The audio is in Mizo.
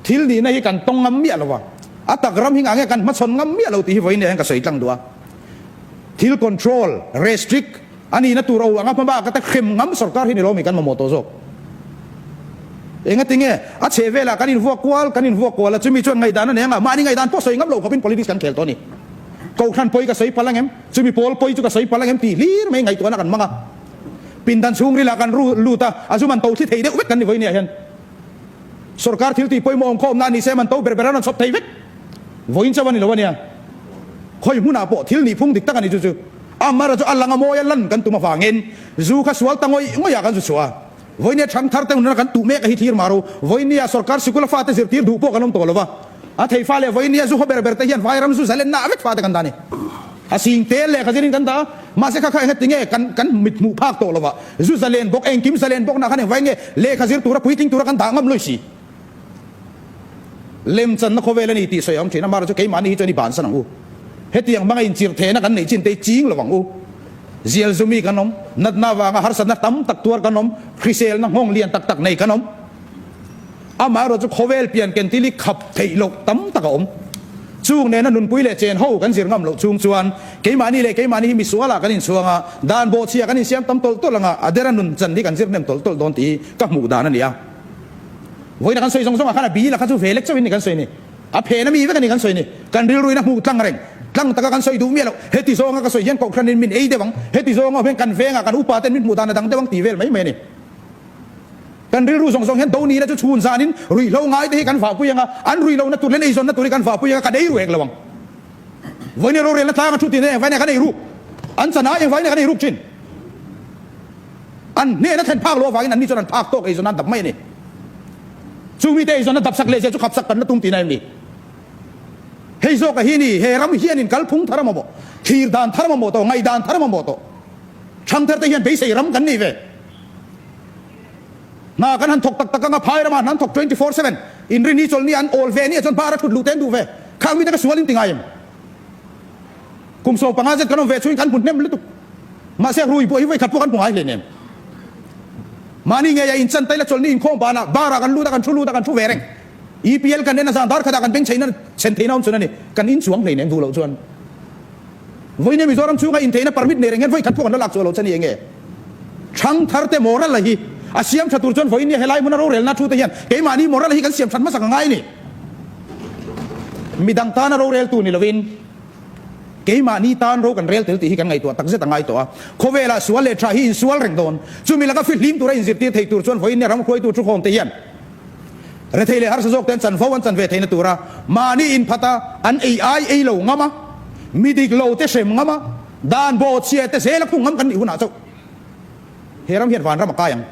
Thil nihna hi kan tawng ngam miah lo a, a tak ram hi ngah nge kan hmachhawn ngam miah lo tih hi vawiin ah hian ka sawi tlang duh a. Thil control, restrict, a nihna tur o anga hmabak ata hrem ngam sorkar hi ni lo mi kan mamawh tawh zawk. Engati nge a chheh velah kan invuak kual kan invuak kual a, chumi chuan ngaihdan a nei anga mahni ngaihdan pawh sawi ngam lo khawpin politics kan khel tawh a ni. Kohhran pawi ka sawi palh ang em? Chumi pawl pawi chu ka sawi palh ang em tih hlir mai ngaihtuahna kan hmang a. Pindan chhungrilah kan ru lut a, a zum an to thli thei deuh vek kan ni vawiin ah hian. Sorkar thil tih pawimawh awm khawmna a ni se man to ber ber an rawn chhawp thei vek. Vawiin chauh a ni lo a nia. Khawi hmunah pawh thil nih phung dik tak a ni chu chu. Amara chu a lang a mawi a lan kan tum avangin zu kha sual ta ngawih ngawih ah kan zu chhuah a. Vawinia thang thar te hunah kan tuh mek a hi thlir mah ro. Vawinia sorkar sikula fate zirtir duh pawh kan awm tawh lo va. A thei fa leh vawinia zu haw ber ber te hian vairam zu zalenna vek fate kan dah a ni. A sing tel leh kha zirin kan dah a. Mahse kha kha enga tinge kan kan mit hmuh phak tawh lo va. Zu zalen bawk engkim zalen bawk nah khan engvai nge lehkha zir tura puitling tura kan dah ngam lawi si. Lemchanna khawvel a ni tih sawi a awm thin a, mahra chu keimahni hi chuan i bansan ang u. Hetiang hmanga inchirh thehna kan neih chin te hi ching lo ang u. Zial zumi kan awm, natna avanga harsatna tam tak tuar kan awm, hriselna nghawng lian tak tak nei kan awm. Amaherawhchu khawvel pian ken thil hi khap theih loh tam tak a awm. Chung nena nunpui leh chen ho kan zir ngam loh chung chuan keimahni leh keimahni hi misualah kan inchhuang a, dan bawhchhia kan insiam tam tawlh tawlh anga a dera nun chan hi kan zir hnem tawlh tawlh dawn tih hi ka hmuh dan a ni a. Vawiina kan sawi zawng zawngah khan a bil a kha chu ve lek chauhin ni kan sawi ni. A phen a mi vek a ni kan sawi ni. Kan rilruin a hmuh tlang reng. Tlang taka kan sawi duh miah loh. Heti zawnga ka sawi hian kohhranin min ei deuh ang, heti zawnga awm hian kan vengah kan upa ten min hmuh dan a dang deuh ang tih vel mai mai a ni. Kan rilru zawng zawng hian do nihna chu chhun zanin ruihhlo ngai te hi kan vahpui ang a, an ruihlohna tur leh an eizawnna tur hi kan vahpui ang a, kan ei ruh hek lo ang. Vawiin rorelna tlanga thu tihna engvaiin kan ei ruk? An chana engvaiin kan ei ruk thin? An hnehna thlen phak loh avangin anni chuan an phak tawk eizawn an dap mai a ni. Chu mite eizawnna dap sak leh zia chu khap sak kan la tum tihna em ni? Hei zawka hi ni, he ram hianin kalphung thar a mamawh, thlir dan thar a mamawh tawh, ngaihdan thar a mamawh tawh. Thangthar te hian beisei ram kan nei ve. Hna kan han thawk tak tak anga phai ramah hna an thawk 24/7. Inrini chawlhni an awl ve ania chuan bar a thut luh te an duh ve. Khang mite ka sual in ti ngai em? Kum 15 zet kan awm ve chungin kan hmu hnem lutuk. Mahse rui pawh hi vawi khat pawh kan hmu ngai hleinem. Mahni ngei a inchan taila chawlhni inkhawm banah bar ah kan lut a kan thu lut a kan thu ve reng. EPL kan en a zan dar khatah kan beng chheina chhen theihna awm chun a ni. Kan inchuang hleinem duh loh chuan. Vawiin Mizoram chhunga intheihna permit nei reng hian vawi khat pawh kan la lak chhuah loh che ni enge? Thangthar te moral a hi a siam tha tur chuan vawiin helai hmuna rorelna thu te hian keimahni moral hi kan siam that hmasak a ngai ni. Midang tana rorel tu ni lovin keimahni tan ro kan rel tel tih hi kan ngaihtuah takzet a ngai tawh a. Khawvelah sual leh tha hi insual reng dawn. Chumi laka fihlim tura inzirtir thei tur chuan vawiin ram hruaitu thukhawm te hian Rethei leh harsa zawk te an chanvo an chan ve theihna tura mahni inphat a, an ei ai ei lo ngam a, mi dik lo te hrem ngam a, dan bawhchhia te zel a khung ngam kan nih hunah chauh he ram hian vanram a kai ang.